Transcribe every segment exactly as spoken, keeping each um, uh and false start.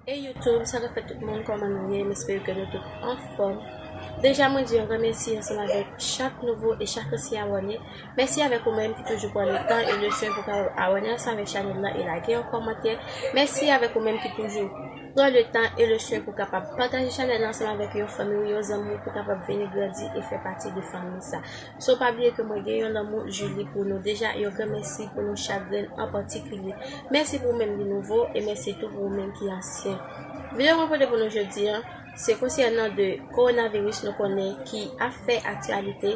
Hey YouTube, sa k ap fèt tout moun, kòman nou ye? M espere ke nou tout anfòm. Deja, mwen di yon gran mèsi ansanm avèk chak nouvo e chak ansyen abòne. Mèsi avèk ou menm ki toujou pran le tan e le swen pou kapab abòne ansanm avèk chanèl lan e lage yon kòmantè. Mèsi avèk ou menm ki toujou pran le tan e le swen pou kapab pataje chanèl lan ansanm avèk yon fanmi ou, yon zanmi ou, pou kapab vini grandi e fè pati de fanmi sa. So, pa bliye ke mwen gen yon lanmou Julie pou nou. Deja, yon gran mèsi pou nou chak grenn an patikilye. Mèsi pou ou menm ki nouvo e mèsi tou pou ou menm ki ansyen. Videyo mwen pote pou nou jodi a, se konsènan de kowonaviris nou konnen ki ap fè aktyalite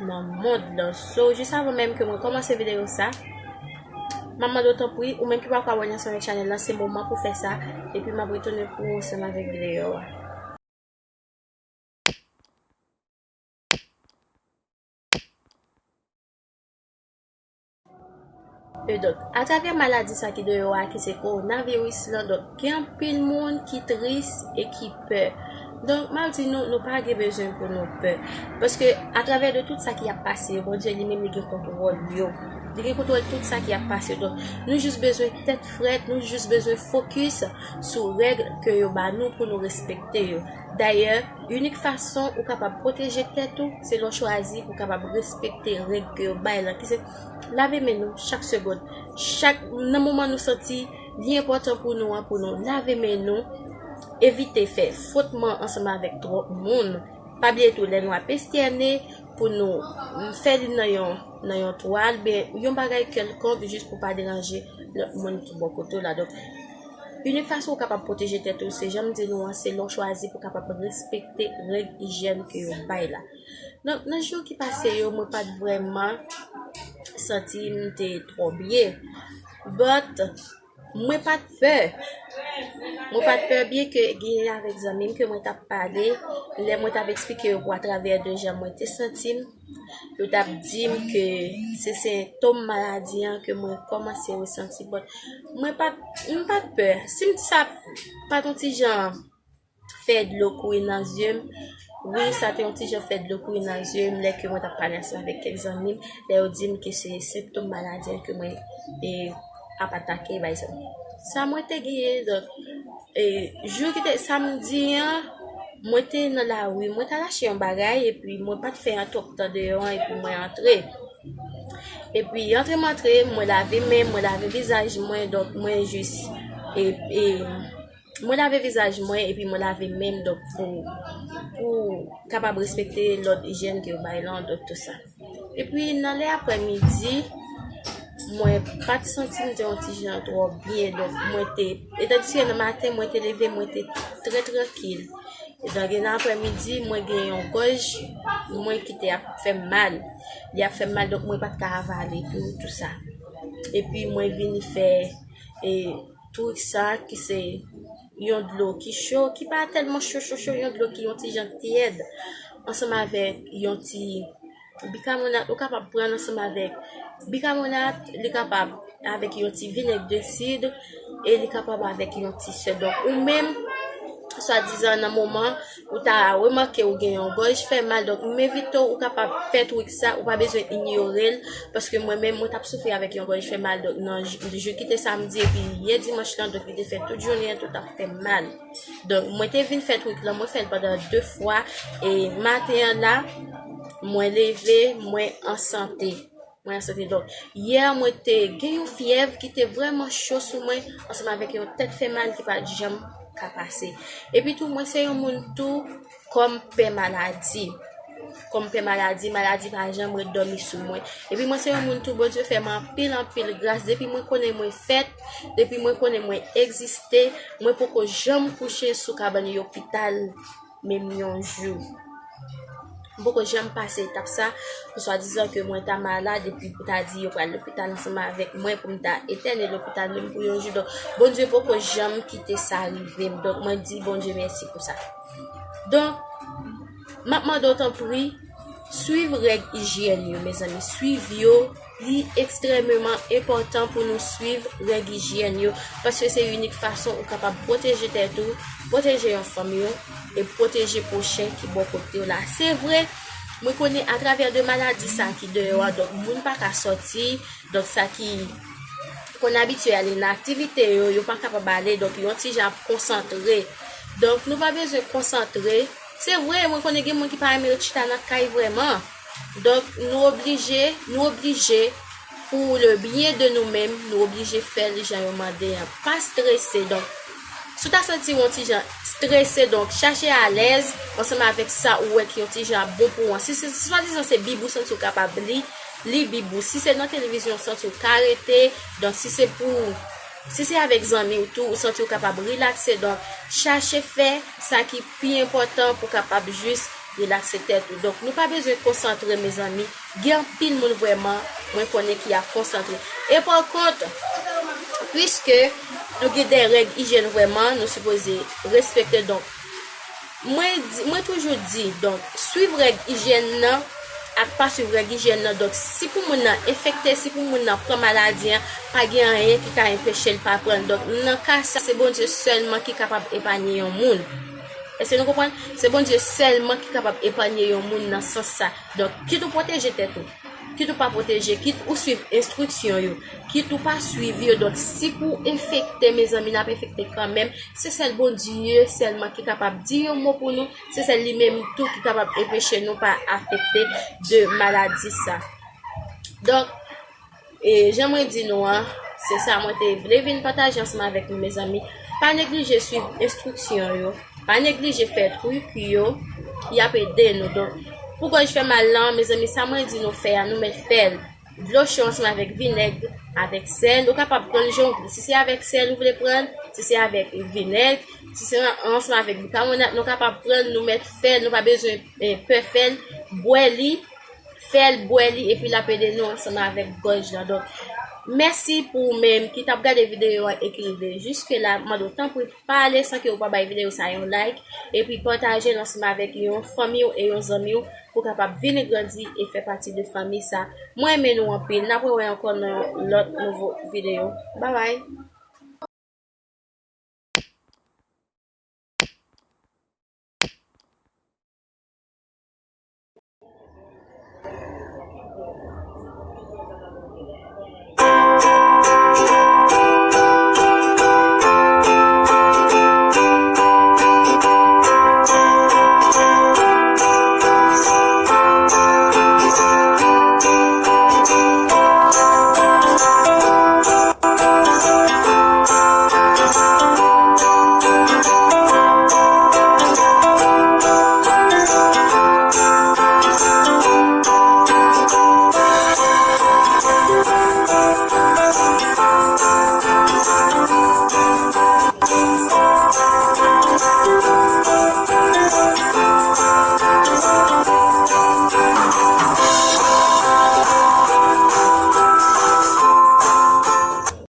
nan mond lan. So, jis avan menm ke mwen kòmanse videyo sa, m ap mande w tanpri, ou menm ki poko abòne ansanm avèk chanèl lan, se moman pou fè sa, epi m ap retounen pou ou ansanm avèk videyo a. E donk, atravè maladi sa ki deyò a, ki se kowonaviris lan, donk, gen anpil moun ki tris e ki pè. Donk, m ap di nou, nou pa gen bezwen pou nou pè. Paske, atravè de tout sa ki ap pase yo, Bondye li menm li gen kontwòl yo. Li gen kontwòl tout sa ki ap pase yo. Donk, nou jis bezwen tèt frèt, nou jis bezwen fokis sou règ ke yo ba nou pou nou respekte yo. Dayè, inik fason ou kapab pwoteje tèt ou, se lè w chwazi pou w kapab respekte règ ke yo bay lan, ki se lave men nou chak segonn. Chak, nan moman nou santi li enpòtan pou nou an, pou nou lave men nou, evite fè fwotman ansanm avèk twòp moun. Pa bliye tou, lè nou ap estène, pou nou, mm, fè li nan yon, nan yon twal, ben, yon bagay kèlkonk, jis pou pa deranje lòt moun ki bò kote w la. Donk, inik fason ou kapab pwoteje tèt ou, se jan m di nou an, se lè w chwazi pou w kapab respekte règ ijyèn ke yo bay la. Donk, nan jou ki pase yo, mwen pa t vrèman santi m te twò byen. But, mwen pa t pè. Mwen pa t pè, byen ke genyen avèk zanmi m ke mwen t ap pale, lè mwen t ap eksplike yo pou atravè de jan mwen te santi m, yo t ap di m ke se sentòm maladi an ke mwen kòmanse resanti. But, mwen pa t, mwen pa t pè. Si m di sa pa t yon ti jan fè dlo kouri nan zye m. Wi, sa te yon ti jan fè dlo kouri nan zye m lè ke mwen t ap pale ansanm avèk kèk zanmi m, lè yo di m ke se sentòm maladi an ke mwen, e, ap atake, bay sa. Sa mwen te genyen, donk, e, jou ki te samdi an, mwen te nan lari, mwen t al achte yon bagay, epi mwen pa t fè an twòp tan deyò an, epi mwen antre. Epi, antre m antre, mwen lave men, mwen lave vizaj mwen, donk mwen jis, e, e, mwen lave vizaj mwen epi mwen lave men m, donk pou, pou kapab respekte lòd ijyèn ke yo bay lan, donk tou sa. Epi nan lè aprèmidi, mwen pa t santi m te yon ti jan twò byen, donk mwen te, etandiske nan maten mwen te leve, mwen te trè trankil. Etandiske nan aprèmidi, mwen gen yon gòj mwen ki te ap fè m mal. Li ap fè m mal, donk mwen pa t ka avale tou, tou sa. Epi mwen vin fè, e, twik sa ki se yon dlo ki cho, ki pa tèlman cho, cho, cho, yon dlo ki yon ti jan tyèd, ansanm avèk yon ti bikabonat, ou kapab pran l ansanm avèk bikabonat, li kapab avèk yon ti vinèg de sid, e li kapab avèk yon ti sèl. Donk, ou menm, swadizan nan moman ou ta remake ou gen yon gòj fè mal, donk, m envite w, ou kapab fè twik sa, ou pa bezwen inyore l, paske mwen menm, mwen t ap soufri avèk yon gòj fè mal, donk, nan jou, jou ki te samdi, epi yè dimanch lan, donk, li te fè tout jounen an, tout ap fè m mal. Donk, mwen te vin fè twik lan, mwen fè l pandan de fwa, e maten an la, mwen leve, mwen an sante. Mwen an sante. Donk, yè, mwen te gen yon fyèv ki te vrèman cho sou mwen, ansanm avèk yon tèt fè mal ki pa t janm ka pase. Epi tou, mwen se yon moun tou, kòm pè maladi. Kòm pè maladi, maladi pa janm ret dòmi sou mwen. Epi mwen se yon moun tou, Bondye fè m anpil, anpil gras. Depi mwen konnen mwen fèt, depi mwen konnen mwen egziste, mwen poko janm kouche sou kabann lopital, menm yon jou. M poko janm pase etap sa, pou swadizan ke mwen ta malad, epi pou ta di yo pral lopital ansanm avèk mwen, pou m ta etène lopital menm pou yon jou. Donk, Bondye poko janm kite sa rive m. Donk, mwen di Bondye mèsi pou sa. Donk, m ap mande w tanpri, swiv règ ijyèn yo, mezanmi. Swiv yo, li ekstrèmeman enpòtan pou nou swiv règ ijyèn yo, paske se inik fason ou kapab pwoteje tèt ou, pwoteje yon fanmi w, e pwoteje pwochen ki bò kote w la. Se vre, mwen konnen atravè de maladi sa ki deyò a, donk moun pa ka sòti, donk sa ki konn abitye ale nan aktivite yo, yo pa kapab ale, donk yon ti jan ap konsantre. Donk, nou pa bezwen konsantre. Se vre, mwen konnen gen moun ki pa renmen yo chita nan kay vrèman. Donk, nou oblije, nou oblije, pou le byen de nou menm, nou oblije fè l jan yo mande an. Pa strese, donk, si w ta santi w yon ti jan strese, donk, chache alèz ansanm avèk sa ou wè ki yon ti jan ap bon pou ou an. Si se, si swadizan se bib ou santi w kapab li, li bib ou. Si se nan televizyon ou santi w ka rete, donk, si se pou, si se avèk zanmi w tou, ou santi w kapab rilakse, donk, chache fè sa ki pi enpòtan pou kapab jis rilakse tèt ou. Donk, nou pa bezwen konsantre, mezanmi. Gen anpil moun vrèman, mwen konnen ki ap konsantre. E pa kont, piske nou gen de règ ijyèn vrèman, nou sipoze respekte. Donk, mwen di, mwen toujou di, donk, swiv règ ijyèn nan ak pa swiv règ ijyèn nan. Donk, si pou moun nan enfekte, si pou moun nan pran maladi an, pa gen anyen ki ka enpeche l pa pran l. Donk, nan ka sa, se Bondye sèlman ki kapab epanye yon moun. Èske nou konprann? Se Bondye sèlman ki kapab epanye yon moun nan sans sa. Donk, kit ou pwoteje tèt ou, kit ou pa pwoteje, kit ou swiv enstriksyon yo, kit ou pa swiv yo. Donk, si pou enfekte, mezanmi, n ap enfekte kanmenm. Se sèl Bondye sèlman ki kapab di yon mo pou nou. Se sèl li menm tou ki kapab enpeche nou pa afekte de maladi sa. Donk, e jan mwen di nou an, se sa mwen te vle vin pataje ansanm avèk nou, mezanmi. Pa neglije swiv enstriksyon yo. Pa neglije fè trik yo. Y ap ede nou. Donk, pou gòj fè mal lan, mezanmi, sa mwen di nou fè a, nou mèt fè l. Dlo cho ansanm avèk vinèg, avèk sèl. Ou kapab pran l jan w vle. Si se avèk sèl ou vle pran l, si se avèk vinèg, si se ansanm avèk bikabonat, nou kapab pran l, nou mèt fè l, nou pa bezwen, eh, pè fè l. Bwè li, fè l, bwè li, epi l ap ede nou ansanm avèk gòj lan. Donk, mèsi pou ou menm ki t ap gade videyo a e ki rive jiske la. M mande w tanpri pa ale san ke ou pa bay videyo sa yon like, epi pataje l ansanm avèk yon fanmi w e yon zanmi w pou kapab vin grandi e fè pati de fanmi sa. Mwen renmen nou anpil. N ap rewè ankò nan yon lòt nouvo videyo. Babay!